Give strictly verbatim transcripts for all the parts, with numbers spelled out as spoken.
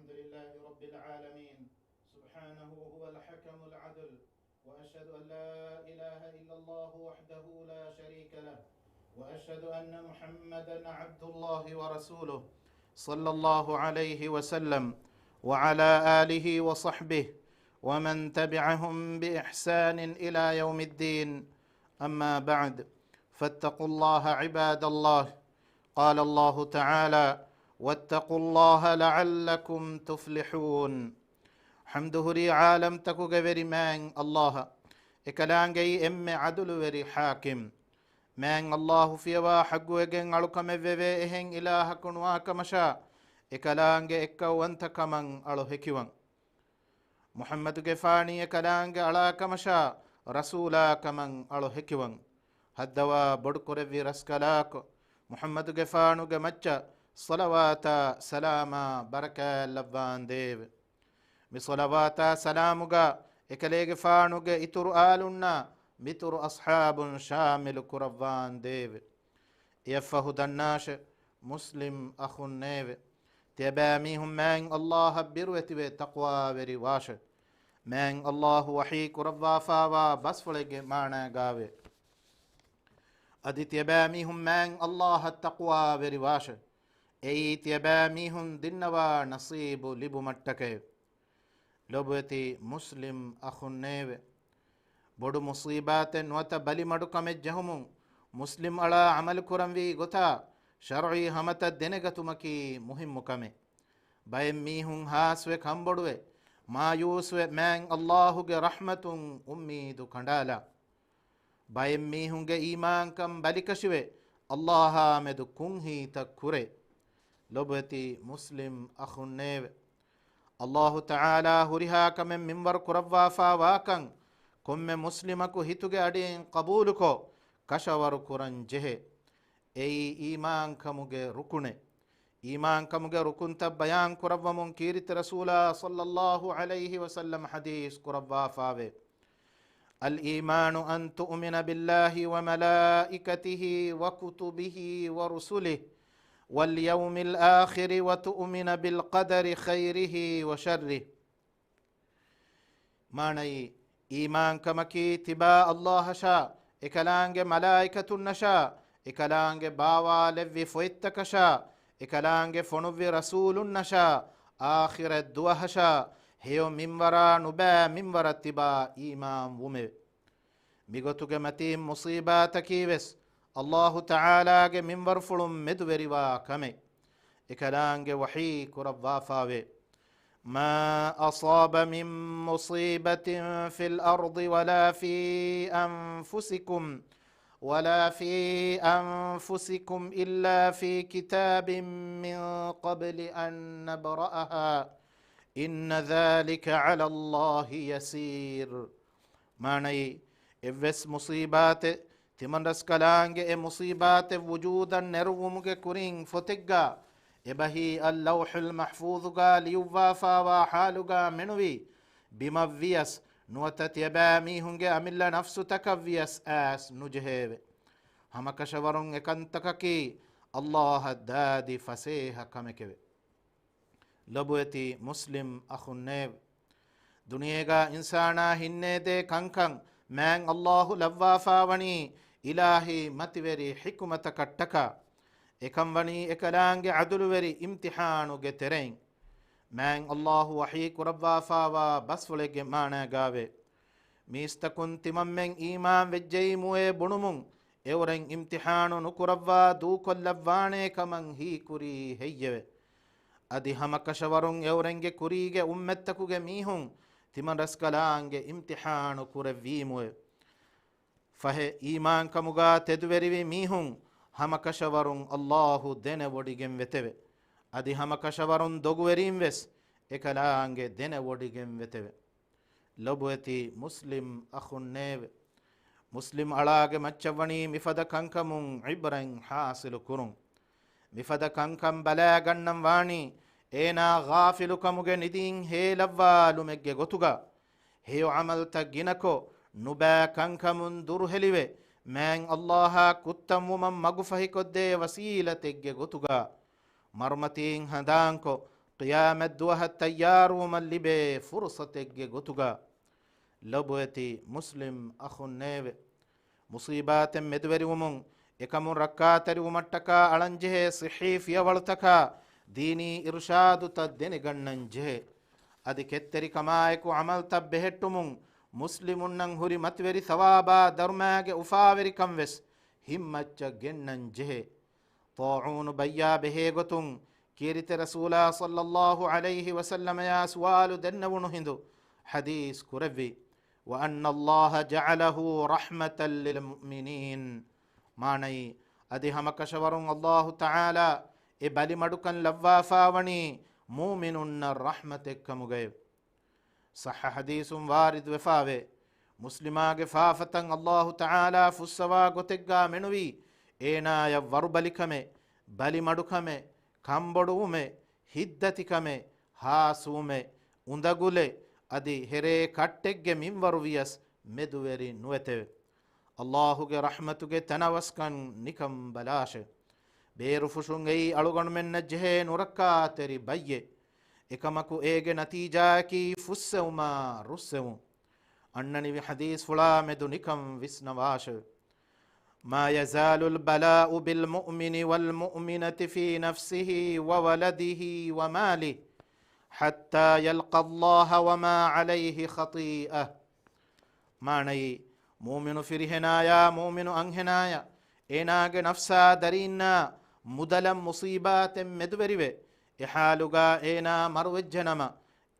الحمد لله رب العالمين. سبحانه هو الحكم العدل. وأشهد أن لا إله إلا الله وحده لا شريك له. وأشهد أن محمدا عبد الله ورسوله. صلى الله عليه وسلم. وعلى آله وصحبه. ومن تبعهم بإحسان إلى يوم الدين. أما بعد. فاتقوا الله عباد الله. قال الله تعالى: واتقوا الله لعلكم تفلحون. ޙަމްދު ހުރީ ޢާލަމްތަކުގެ ވެރި މާތް ﷲ އަށް. އެކަލާނގެއީ އެންމެ ޢަދުލުވެރި ޙާކިމް. މާތް ﷲ ފިޔަވާ ޙައްޤުވެގެން އަޅުކަމެއް ވެވޭ އެހެން އިލާހަކު ނުވާކަމަށާ، އެކަލާނގެ އެއްކައުވަންތަކަމަށް އަޅު ހެކިވަން. މުޙައްމަދުގެފާނީ އެކަލާނގެ އަޅާކަމަށާ، ރަސޫލާކަމަށް އަޅު ހެކިވަން. ހައްދަވާ ބޮޑުކުރެއްވި ރަސްކަލާކޮ، މުޙައްމަދުގެފާނުގެ މައްޗަށް ޞަލަވާތާ ސަލާމާ ބަރަކާތް ލައްވާނދޭވެ. މި ޞަލަވާތާ ސަލާމުގަ އެކަލޭގެފާނުގެ އިތުރު އާލުންނާ މިތުރު އަޞްޙާބުން ޝާމިލު ކުރައްވާނދޭވެ. އެއަށްފަހު ދަންނާށެ، މުސްލިމް އަޚުންނޭވެ! ތިޔަބައިމީހުން މާތް ﷲ އަށް ބިރުވެތިވެ ތަޤްވާވެރިވާށެ. މާތް ﷲ ވަޙީ ކުރައްވާފާވާ ބަސްފުޅެއްގެ މާނައިގާވޭ. އަދި ތިޔަބައިމީހުން މާތް ﷲ އަށް ތަޤްވާވެރިވާށެ. އެއީ ތިޔަބައިމީހުން ދިންނަވާ ނަޞީބު ލިބުމަށްޓަކައެވެ. ލޮބުވެތި މުސްލިމް އަޚުންނޭވެ! ބޮޑު މުޞީބާތެއް ނުވަތަ ބަލިމަޑުކަމެއް ޖެހުމުން މުސްލިމް އަޅާ ޢަމަލުކުރަންވީ ގޮތާ ޝަރުޢީ ހަމަތައް ދެނެގަތުމަކީ މުހިއްމު ކަމެއް. ބައެއް މީހުން ހާސްވެ ކަނބޮޑުވެ، މާޔޫސްވެ މާތް ﷲ ގެ ރަޙްމަތުން އުއްމީދު ކަނޑާލާ. ބައެއް މީހުންގެ އީމާންކަން ބަލިކަށިވެ، ﷲ އާ މެދު ކުންހީތައް ކުރޭ. ލޮބުވެތި މުސްލިމް އަޚުންނޭވެ! ﷲ ތަޢާލާ ހުރިހާ ކަމެއް މިންވަރު ކުރައްވާފާވާކަން ކޮންމެ މުސްލިމަކު ހިތުގެ އަޑިއިން ޤަބޫލުކޮށް، ކަށަވަރު ކުރަން ޖެހޭ. އެއީ އީމާންކަމުގެ ރުކުނެއް. އީމާންކަމުގެ ރުކުންތައް ބަޔާން ކުރައްވަމުން ކީރިތި ރަސޫލާ ޞައްލައްލާހު ޢަލައިހި ވަސައްލަމަ ޙަދީޘް ކުރައްވާފާވޭ. الإيمان أن تؤمن بالله وملائكته وكتبه ورسله واليوم الآخر وتؤمن بالقدر خيره وشره. މާނައީ، އީމާންކަމަކީ ތިބާ ﷲ އަށާ، އެކަލާނގެ މަލާއިކަތުންނަށާ، އެކަލާނގެ ބާވާލެއްވި ފޮތްތަކަށާ، އެކަލާނގެ ފޮނުއްވި ރަސޫލުންނަށާ، އާޚިރަތް ދުވަހަށާ، ހެޔޮ މިންވަރާ ނުބައި މިންވަރަށް ތިބާ އީމާން ވުމެވެ. މިގޮތުގެ މަތީން މުޞީބާތަކީ ވެސް ﷲ ތަޢާލާގެ މިންވަރުފުޅުން މެދުވެރިވާ ކަމެއް. އެކަލާނގެ ވަޙީ ކުރައްވާފާވޭ. ما أصاب من مصيبة في الأرض ولا في أنفسكم ولا في أنفسكم إلا في كتاب من قبل أن نبرأها إن ذلك على الله يسير. މާނައީ، އެއްވެސް މުޞީބާތެއް، ތިމަންރަސްކަލާނގެ އެ މުޞީބާތެއް ވުޖޫދަށް ނެރުއްވުމުގެ ކުރިން ފޮތެއްގާ، އެބަހީ އައްލައުޙުލް މަޙްފޫޡުގާ ލިޔުއްވާފާވާ ޙާލުގާ މެނުވީ، ބިމަށް ވިޔަސް، ނުވަތަ ތިޔަބައިމީހުންގެ އަމިއްލަ ނަފްސުތަކަށް ވިޔަސް އައިސް ނުޖެހެއެވެ. ހަމަކަށަވަރުން އެކަންތަކަކީ ﷲ އަށް ދާދި ފަސޭހަ ކަމެކެވެ. ލޮބުވެތި މުސްލިމް އަޚުންނޭވެ! ދުނިޔޭގާ އިންސާނާ ހިންނޭދޭ ކަންކަން މާތް ﷲ ލައްވާފާވަނީ އިލާހީ މަތިވެރި ޙިކުމަތަކަށްޓަކާ. އެކަން ވަނީ އެކަލާނގެ ޢަދުލުވެރި އިމްތިޙާނުގެ ތެރެއިން. މާތް ﷲ ވަޙީ ކުރައްވާފާވާ ބަސްފުޅެއްގެ މާނައިގާވޭ. މީސްތަކުން ތިމަންމެން އީމާން ވެއްޖައީމުއޭ ބުނުމުން، އެއުރެން އިމްތިޙާނު ނުކުރައްވާ ދޫކޮށްލައްވާނޭ ކަމަށް ހީކުރީ ހެއްޔެވެ؟ އަދި ހަމަކަށަވަރުން އެއުރެންގެ ކުރީގެ އުއްމަތްތަކުގެ މީހުން ތިމަންރަސްކަލާނގެ އިމްތިޙާނު ކުރެއްވީމުއެވެ. ފަހެ، އީމާންކަމުގާ ތެދުވެރިވި މީހުން ހަމަކަށަވަރުން ﷲ ދެނެވޮޑިގެން ވެތެވެ. އަދި ހަމަކަށަވަރުން ދޮގުވެރީން ވެސް އެކަލާނގެ ދެނެވޮޑިގެން ވެތެވެ. ލޮބުވެތި މުސްލިމް އަޚުންނޭވެ! މުސްލިމް އަޅާގެ މައްޗަށް ވަނީ މިފަދަ ކަންކަމުން ޢިބްރަތް ޙާޞިލު ކުރުން. މިފަދަ ކަންކަން ބަލާގަންނަން ވާނީ، އޭނާ ޣާފިލުކަމުގެ ނިދީން ހޭލައްވާލުމެއްގެ ގޮތުގަ، ހެޔޮ ޢަމަލްތައް ގިނަކޮށް، ނުބައި ކަންކަމުން ދުރުހެލިވެ، މާތް ﷲ އާ ކުއްތަންވުމަށް މަގުފަހިކޮށްދޭ ވަސީލަތެއްގެ ގޮތުގަ، މަރުމަތީން ހަނދާންކޮށް، ޤިޔާމަތްދުވަހަށް ތައްޔާރުވުމަށް ލިބޭ ފުރުޞަތެއްގެ ގޮތުގަ. ލޮބުވެތި މުސްލިމް އަޚުންނޭވެ! މުޞީބާތެއް މެދުވެރިވުމުން، އެކަމުން ރައްކާތެރިވުމަށްޓަކާ އަޅަންޖެހޭ ޞިއްޙީ ފިޔަވަޅުތަކާ ދީނީ އިރުޝާދުތައް ދެނެގަންނަންޖެހޭ. އަދި ކެތްތެރިކަމާއެކު ޢަމަލްތައް ބެހެއްޓުމުން، މުސްލިމުންނަށް ހުރި މަތިވެރި ޘަވާބާ ދަރުމާގެ އުފާވެރިކަން ވެސް ހިތްމައްޗަށް ގެންނަން ޖެހޭ. ޠާޢޫނު ބައްޔާ ބެހޭގޮތުން ކީރިތި ރަސޫލާ ޞައްލައްލާހު ޢަލައިހި ވަސައްލަމަޔާ ސުވާލު ދެންނެވުނު ހިނދު ޙަދީޘް ކުރެއްވި، وأن الله جعله رحمة للمؤمنين. މާނައީ، އަދި ހަމަކަށަވަރުން އަލްލާހު ތަޢާލާ އެ ބަލިމަޑުކަން ލައްވާފާވަނީ މުއުމިނުންނަށް ރަޙްމަތެއްކަމުގައެވެ. ޞައްޙަ ޙަދީޘުން ވާރިދުވެފާވޭ، މުސްލިމާގެ ފާފަތައް އަލްލާހު ތަޢާލާ ފުއްސަވާ ގޮތެއްގާ މެނުވީ، އޭނާޔަށް ވަރުބަލިކަމެއް، ބަލިމަޑުކަމެއް، ކަންބޮޑުވުމެއް، ހިތްދަތިކަމެއް، ހާސްވުމެއް، އުނދަގުލެއް، އަދި ހެރޭ ކައްޓެއްގެ މިންވަރު ވިޔަސް މެދުވެރި ނުވެތެވެ. އަލްލާހުގެ ރަޙްމަތުގެ ތަނަވަސްކަން ނިކަން ބަލާށެވެ. ބޭރުފުށުން އެއީ އަޅުގަނޑުމެންނަށް ޖެހޭ ނުރައްކާތެރި ބައްޔެއް. އެކަމަކު އޭގެ ނަތީޖާއަކީ ފުއްސެވުމާ ރުއްސެވުން. އަންނަނިވި ޙަދީޘްފުޅާ މެދު ނިކަން ވިސްނަވާށެވެ. ما يزال البلاء بالمؤمن والمؤمنة في نفسه وولده وماله حتى يلقى الله وما عليه خطيئة. މާނައީ، މުއުމިނު ފިރިހެނާޔާ މުއުމިނު އަންހެނާޔަށް އޭނާގެ ނަފްސާ ދަރީންނާ މުދަލަށް މުޞީބާތެއް މެދުވެރިވެ، އެ ޙާލުގާ އޭނާ މަރުވެއްޖެނަމަ،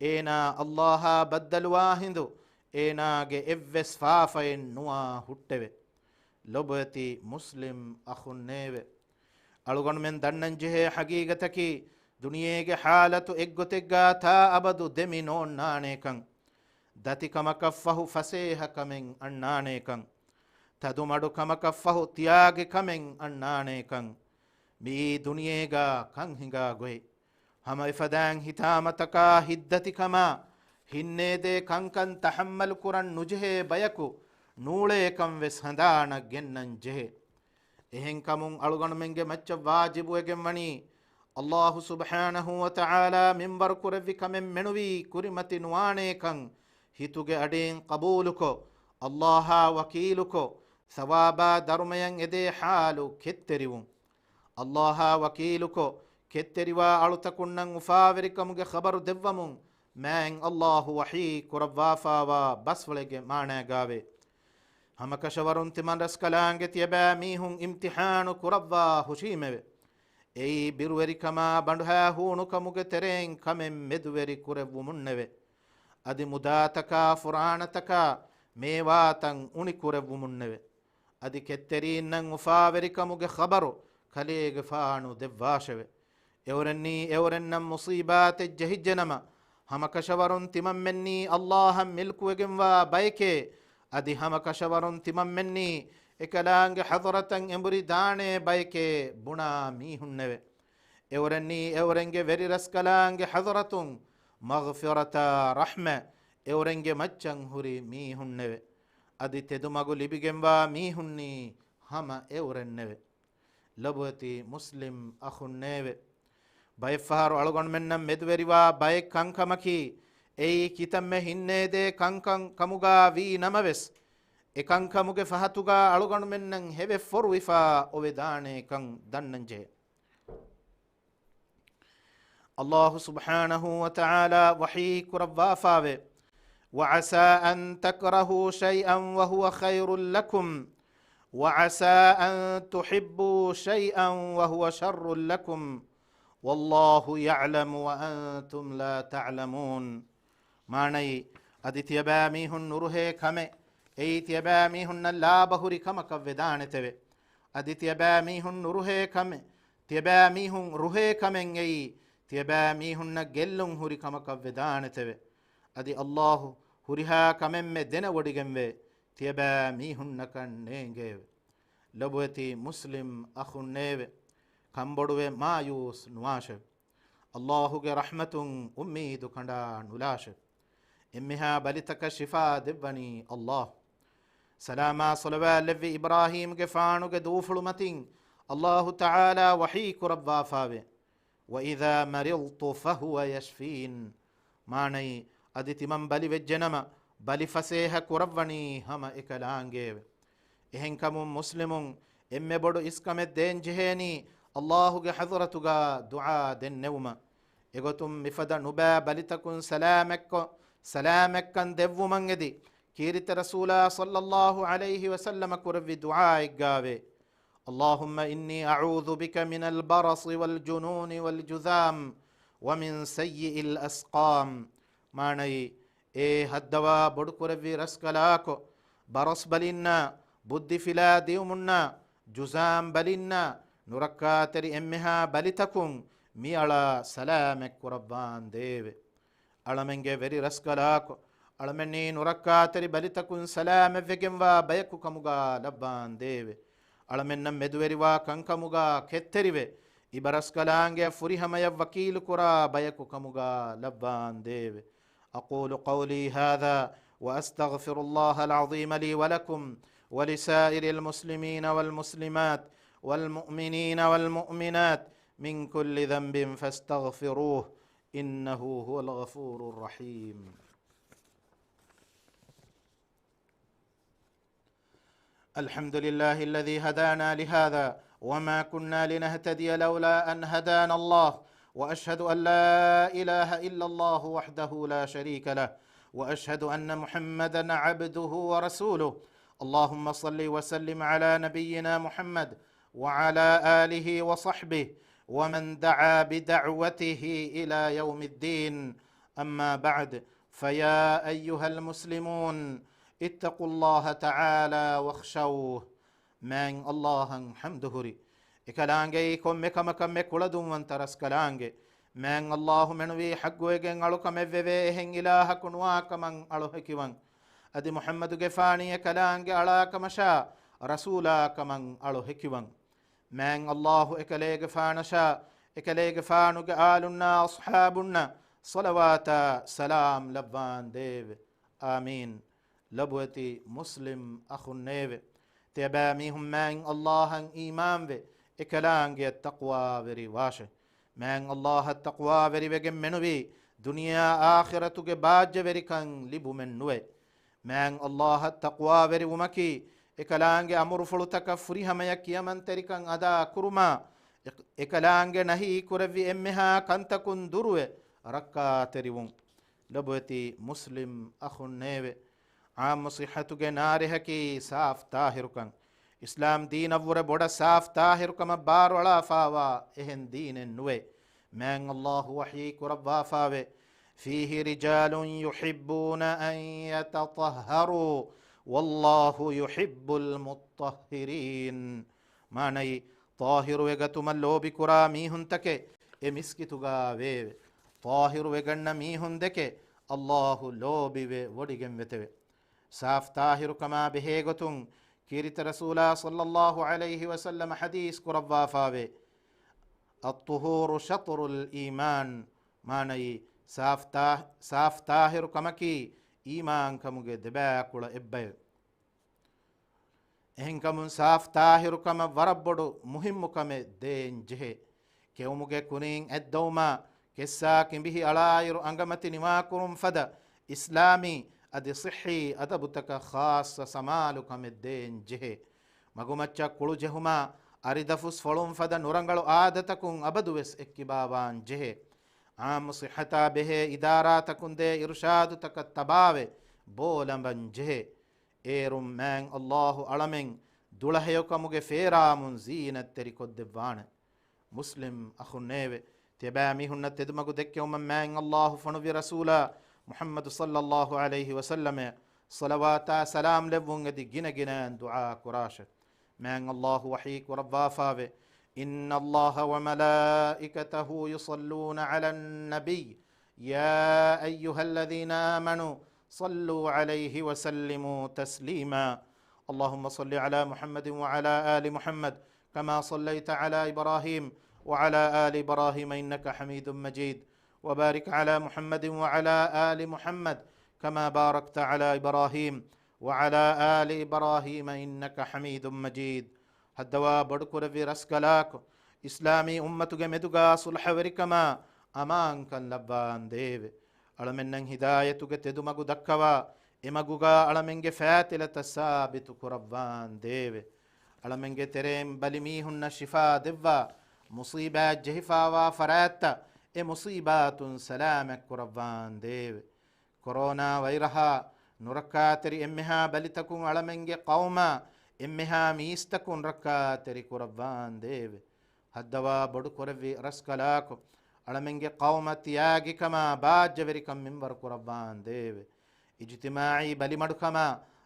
އޭނާ އަލްލާހާ ބައްދަލުވާ ހިނދު، އޭނާގެ އެއްވެސް ފާފައެއް ނުވާ ހުއްޓެވެ. ލޮބުވެތި މުސްލިމް އަޚުންނޭވެ! އަޅުގަނޑުމެން ދަންނަންޖެހޭ ޙަޤީޤަތަކީ، ދުނިޔޭގެ ޙާލަތު އެއްގޮތެއްގާ ތާ އަބަދު ދެމި ނޯންނާނޭކަން، ދަތިކަމަކަށްފަހު ފަސޭހަކަމެއް އަންނާނޭކަން، ތަދުމަޑުކަމަކަށްފަހު ތިޔާގެކަމެއް އަންނާނޭކަން، މިއީ ދުނިޔޭގާ ކަން ހިނގާ ގޮތް. ހަމަ އެފަދައިން ހިތާމަތަކާ ހިތްދަތިކަމާ، ހިންނޭދޭ ކަންކަން ތަޙައްމަލު ކުރަން ނުޖެހޭ ބަޔަކު ނޫޅޭކަން ވެސް ހަނދާނަށް ގެންނަން ޖެހޭ. އެހެންކަމުން އަޅުގަނޑުމެންގެ މައްޗަށް ވާޖިބުވެގެން ވަނީ، އަލްލާހު ސުބްޙާނަހޫ ވަތަޢާލާ މިންވަރު ކުރެއްވި ކަމެއް މެނުވީ ކުރިމަތި ނުވާނޭކަން، ހިތުގެ އަޑިން ޤަބޫލުކޮށް، އަލްލާހާ ވަކީލުކޮށް، ޘަވާބާ ދަރުމަޔަށް އެދޭ ޙާލު ކެތްތެރިވުން. އަލްލާހާ ވަކީލުކޮށް، ކެތްތެރިވާ އަޅުތަކުންނަށް އުފާވެރިކަމުގެ ޚަބަރު ދެއްވަމުން، މާތް އަލްލާހު ވަޙީ ކުރައްވާފާވާ ބަސްފުޅެއްގެ މާނައިގާވޭ. ހަމަކަށަވަރުން ތިމަންރަސްކަލާނގެ ތިޔަބައިމީހުން އިމްތިޙާނު ކުރައްވާ ހުށީމެވެ. އެއީ ބިރުވެރިކަމާ ބަނޑުހައި ހޫނުކަމުގެ ތެރެއިން ކަމެއް މެދުވެރި ކުރެއްވުމުންނެވެ. އަދި މުދާތަކާ ފުރާނަތަކާ މޭވާތައް އުނި ކުރެއްވުމުންނެވެ. އަދި ކެތްތެރީންނަށް އުފާވެރިކަމުގެ ޚަބަރު ކަލޭގެފާނު ދެއްވާށެވެ. އެއުރެންނީ އެއުރެންނަށް މުޞީބާތެއް ޖެހިއްޖެނަމަ، ހަމަކަށަވަރުން ތިމަންމެންނީ އަލްލާހަށް މިލްކުވެގެންވާ ބައެކޭ. އަދި ހަމަކަށަވަރުން ތިމަންމެންނީ އެކަލާނގެ ޙަޟްރަތަށް އެނބުރި ދާނޭ ބައެކޭ ބުނާ މީހުންނެވެ. އެއުރެންނީ އެއުރެންގެ ވެރިރަސްކަލާނގެ ޙަޟްރަތުން މަޣްފިރަތާ ރަޙްމަތް އެއުރެންގެ މައްޗަށް ހުރި މީހުންނެވެ. އަދި ތެދުމަގު ލިބިގެންވާ މީހުންނީ ހަމަ އެއުރެންނެވެ. ލޮބުވެތި މުސްލިމް އަޚުންނޭވެ! ބައެއްފަހަރު އަޅުގަނޑުމެންނަށް މެދުވެރިވާ ބައެއް ކަންކަމަކީ، އެއީ ކިތަންމެ ހިންނޭދޭ ކަންކަން ކަމުގާ ވީ ނަމަވެސް، އެ ކަންކަމުގެ ފަހަތުގާ އަޅުގަނޑުމެންނަށް ހެވެއް ފޮރުވިފާ އޮވެދާނޭ ކަން ދަންނަންޖެހޭ. އަލްލާހު ސުބްޙާނަހޫ ވަތަޢާލާ ވަޙީ ކުރައްވާފާވޭ، وعسى أن تكرهوا شيئا وهو خير لكم، وعسى أن تحبوا شيئا وهو شر لكم، والله يعلم وأنتم لا تعلمون. މާނައީ، އަދި ތިޔަބައިމީހުން ނުރުހޭ ކަމެއް، އެއީ ތިޔަބައިމީހުންނަށް ލާބަހުރި ކަމަކަށް ވެދާނެތެވެ. އަދި ތިޔަބައިމީހުން ނުރުހޭ ކަމެއް، ތިޔަބައިމީހުން ރުހޭ ކަމެއް އެއީ، ތިޔަބައިމީހުންނަށް ގެއްލުން ހުރި ކަމަކަށް ވެދާނެތެވެ. އަދި އަލްލާހު ހުރިހާ ކަމެއްމެ ދެނެވޮޑިގެންވޭ، ތިޔަބައިމީހުންނަކަށް ނޭނގެއެވެ. ލޮބުވެތި މުސްލިމް އަޚުންނޭވެ! ކަންބޮޑުވެ މާޔޫސް ނުވާށެވެ. އަލްލާހުގެ ރަޙްމަތުން އުއްމީދު ކަނޑާ ނުލާށެވެ. އެންމެހާ ބަލިތަކަށް ޝިފާ ދެއްވަނީ އަލްލާހު. ސަލާމާ ޞަލަވާތް ލެއްވި އިބްރާހީމްގެފާނުގެ ދޫފުޅު މަތިން އަލްލާހު ތަޢާލާ ވަޙީ ކުރައްވާފާވޭ. وإذا مرضت فهو يشفين. މާނައީ، އަދި ތިމަން ބަލިވެއްޖެނަމަ، ބަލި ފަސޭހަ ކުރައްވަނީ ހަމަ އެކަލާނގެއެވެ. އެހެންކަމުން މުސްލިމުން އެންމެ ބޮޑު އިސްކަމެއް ދޭންޖެހޭނީ، އައްލާހުގެ ޙަޟްރަތުގަ ދުޢާ ދެންނެވުމަށް. އެގޮތުން މިފަދަ ނުބައި ބަލިތަކުން ސަލާމަތްކޮށް، ސަލާމަތްކަން ދެއްވުމަށް އެދި، ކީރިތި ރަސޫލާ ޞައްލައްލާހު ޢަލައިހި ވަސައްލަމަ ކުރެއްވި ދުޢާއެއްގައެވެ. اللهم إني أعوذ بك من البرص والجنون والجذام ومن سيء الأسقام. މާނައީ، އޭ ހައްދަވާ ބޮޑުކުރެއްވި ރަސްކަލާކޮ، ބަރަސް ބަލިންނާ، ބުއްދިފިލާ ދިއުމުންނާ، ޖުޒާމް ބަލިންނާ، ނުރައްކާތެރި އެންމެހާ ބަލިތަކުން މިއަޅާ ސަލާމަތް ކުރައްވާނދޭވެ. އަޅަމެންގެ ވެރި ރަސްކަލާކޮ، އަޅަމެންނީ ނުރައްކާތެރި ބަލިތަކުން ސަލާމަތްވެގެންވާ ބަޔަކު ކަމުގާ ލައްވާނދޭވެ. އަޅަމެންނަށް މެދުވެރިވާ ކަންކަމުގާ ކެތްތެރިވެ، އިބަރަސްކަލާނގެއަށް ފުރިހަމަޔަށް ވަކީލުކުރާ ބަޔަކު ކަމުގާ ލައްވާނދޭވެ. أقول قولي هذا وأستغفر الله العظيم لي ولكم ولسائر المسلمين والمسلمات والمؤمنين والمؤمنات من كل ذنب فاستغفروه إنه هو الغفور الرحيم. الحمد لله الذي هدانا لهذا وما كنا لنهتدي لولا أن هدانا الله، وأشهد أن لا إله إلا الله وحده لا شريك له، وأشهد أن محمدا عبده ورسوله. اللهم صل وسلم على نبينا محمد وعلى آله وصحبه ومن دعا بدعوته إلى يوم الدين. أما بعد، فيا أيها المسلمون، اتقوا الله تعالى واخشوه. މާތް އައްލާހަށް ޙަމްދު ހުރި، އެކަލާނގެއީ ކޮންމެ ކަމަކަށް މެ ކުޅަދުންވަންތަ ރަސްކަލާނގެ. މާތް އައްލާހު މެނުވީ ޙައްޤުވެގެން އަޅުކަމެއްވެވޭ އެހެން އިލާހަކު ނުވާކަމަށް އަޅު ހެކިވަން. އަދި މުޙައްމަދުގެފާނީ އެކަލާނގެ އަޅާކަމަށާ، ރަސޫލާކަމަށް އަޅު ހެކިވަން. މާތް އައްލާހު އެކަލޭގެފާނަށާ، އެކަލޭގެފާނުގެ އާލުންނާ އަޞްޙާބުންނަށް ޞަލަވާތާ ސަލާމް ލައްވާނދޭވެ. އާމީން. ލޮބުވެތި މުސްލިމް އަޚުންނޭވެ! ތިޔަބައިމީހުން މާތް އައްލާހަށް އީމާންވެ، އެކަލާނގެއަށް ތަޤްވާވެރި ވާށެ. މާތް އައްލާހަށް ތަޤްވާވެރިވެގެން މެނުވީ، ދުނިޔެއާ އާޚިރަތުގެ ބާއްޖަވެރިކަން ލިބުމެއް ނުވެ. މާތް އައްލާހަށް ތަޤްވާވެރިވުމަކީ، އެކަލާނގެ އަމުރުފުޅުތަކަށް ފުރިހަމަޔަށް ކިޔަމަންތެރިކަން އަދާ ކުރުމާ، އެ-، އެކަލާނގެ ނަހީ ކުރެއްވި އެންމެހާ ކަންތަކުން ދުރުވެ ރައްކާތެރިވުން. ލޮބުވެތި މުސްލިމް އަޚުންނޭވެ! ޢާއްމު ޞިއްޙަތުގެ ނާރެހަކީ ސާފް ޠާހިރުކަން. އިސްލާމް ދީނަށްވުރެ ބޮޑަށް ސާފް ޠާހިރުކަމަށް ބާރުއަޅާފާވާ އެހެން ދީނެއް ނުވޭ. މާތް އައްލާހު ވަޙީ ކުރައްވާފާވޭ، فيه رجال يحبون أن يتطهروا والله يحب المطهرين. މާނައީ، ޠާހިރުވެގަތުމަށް ލޯބިކުރާ މީހުންތަކެއް އެ މިސްކިތުގަ ވެއެވެ. ޠާހިރުވެގަންނަ މީހުން ދެކެ އައްލާހު ލޯބިވެ ވޮޑިގެން ވެތެވެ. ސާފް ޠާހިރުކަމާ ބެހޭގޮތުން ކީރިތި ރަސޫލާ ޞައްލައްލާހު ޢަލައިހި ވަސައްލަމަ ޙަދީޘް ކުރައްވާފާވޭ، الطهور شطر الإيمان. މާނައީ، ސާފް ޠާ-، ސާފް ޠާހިރުކަމަކީ އީމާންކަމުގެ ދެބައިކުޅަ އެއްބައެވެ. އެހެންކަމުން ސާފް ޠާހިރުކަމަށް ވަރަށް ބޮޑު މުހިއްމު ކަމެއް ދޭން ޖެހޭ. ކެއުމުގެ ކުނިން އެއްދައުމާ، ކެއްސާ ކިނބިހި އަޅާއިރު އަނގަމަތި ނިވާކުރުން ފަދަ އިސްލާމީ އަދި ޞިއްޙީ އަދަބުތަކަށް ޚާއްޞަ ސަމާލުކަމެއް ދޭން ޖެހޭ. މަގުމައްޗަށް ކުޅު ޖެހުމާ، އަރިދަފުސް ފޮޅުން ފަދަ ނުރަނގަޅު އާދަތަކުން އަބަދުވެސް އެއްކިބާވާން ޖެހޭ. ޢާއްމު ޞިއްޙަތާ ބެހޭ އިދާރާތަކުން ދޭ އިރުޝާދުތަކަށް ތަބާވެ، ބޯ ލަނބަން ޖެހޭ. އޭރުން މާތް އައްލާހު އަޅަމެން ދުޅަހެޔޮކަމުގެ ފޭރާމުން ޒީނަތްތެރިކޮށްދެއްވާނެ. މުސްލިމް އަޚުންނޭވެ! ތިޔަބައިމީހުންނަށް ތެދުމަގު ދެއްކެވުމަށް މާތް އައްލާހު ފޮނުއްވި ރަސޫލާ މުޙައްމަދު ޞައްލައްލާހު ޢަލައިހި ވަސައްލަމަށް ޞަލަވާތާ ސަލާމް ލެއްވުން އެދި ގިނަގިނައިން ދުޢާ ކުރާށެ. މާތް އައްލާހު ވަޙީ ކުރައްވާފާވޭ، إن الله وملائكته يصلون على النبي يا أيها الذين آمنوا صلوا عليه وسلموا تسليما. اللهم صل على محمد وعلى آل محمد كما صليت على إبراهيم وعلى آل إبراهيم إنك حميد مجيد. وبارك على محمد وعلى آل محمد كما باركت على إبراهيم وعلى آل إبراهيم إنك حميد مجيد. ހައްދަވާ ބޮޑުކުރެއްވި ރަސްކަލާކޮ، އިސްލާމީ އުއްމަތުގެ މެދުގާ ސުލްހަވެރިކަމާ އަމާންކަން ލައްވާންދޭވެ. އަޅަމެންނަށް ހިދާޔަތުގެ ތެދުމަގު ދައްކަވާ، އެމަގުގާ އަޅަމެންގެ ފައިތިލަތައް ސާބިތު ކުރައްވާންދޭވެ. އަޅަމެންގެ ތެރެއިން ބަލި މީހުންނަށް ޝިފާ ދެއްވާ، މުޞީބާތް ޖެހިފާވާ ފަރާތްތައް އެ މުޞީބާތުން ސަލާމަތް ކުރައްވާންދޭވެ. ކޮރޯނާ ވައިރަހާ ނުރައްކާތެރި އެންމެހާ ބަލިތަކުން އަޅަމެންގެ ޤައުމާ އެންމެހާ މީސްތަކުން ރައްކާތެރި ކުރައްވާންދޭވެ. ހައްދަވާ ބޮޑުކުރެއްވި ރަސްކަލާކޮ، އަޅަމެންގެ ޤައުމަށް ތިޔާގިކަމާ ބާއްޖަވެރިކަން މިންވަރު ކުރައްވާންދޭވެ. އިޖުތިމާޢީ ބަލިމަޑުކަމާ،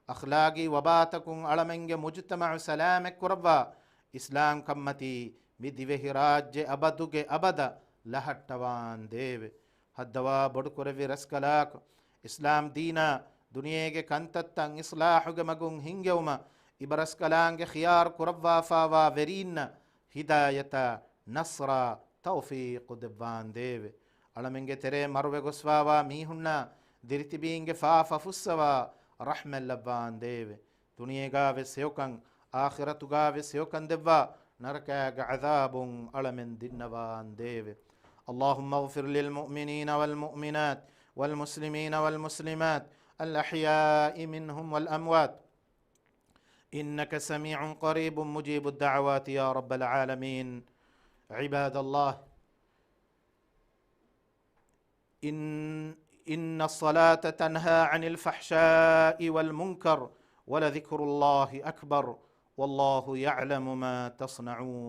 އަޚްލާގީ ވަބާތަކުން އަޅަމެންގެ މުޖުތަމަޢު ސަލާމަތް ކުރައްވާ، އިސްލާމްކަންމަތީ މި ދިވެހިރާއްޖެ އަބަދުގެ އަބަދަށް ލަހައްޓަވާންދޭވެ. ހައްދަވާ ބޮޑުކުރެއްވި ރަސްކަލާކޮ، އިސްލާމް ދީނާ ދުނިޔޭގެ ކަންތައްތައް އިޞްލާޙުގެ މަގުން ހިންގެވުމަށް އިބަރަސްކަލާނގެ ޚިޔާރު ކުރައްވާފާވާ ވެރީންނަށް ހިދާޔަތާ ނަޞްރާ ތައުފީޤު ދެއްވާންދޭވެ. އަޅަމެންގެ ތެރޭ މަރުވެ ގޮސްފާވާ މީހުންނާ ދިރިތިބީންގެ ފާފަ ފުއްސަވާ ރަޙްމަތް ލައްވާންދޭވެ. ދުނިޔޭގާވެސް ހެޔޮކަން، އާޚިރަތުގާވެސް ހެޔޮކަން ދެއްވާ، ނަރަކާގެ ޢަޛާބުން އަޅަމެން ދިންނަވާންދޭވެ. اللهم اغفر للمؤمنين والمؤمنات والمسلمين والمسلمات الأحياء منهم والأموات إنك سميع قريب مجيب الدعوات يا رب العالمين. عباد الله، إن، إن الصلاة تنهى عن الفحشاء والمنكر ولذكر الله أكبر والله يعلم ما تصنعون.